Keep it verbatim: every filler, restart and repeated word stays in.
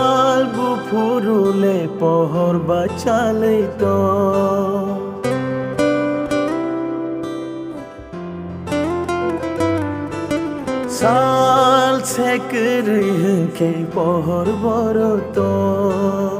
Sal buphuru le pohor bachalwi tong. Sal se kwrwi hwnkhe pohor boro tong.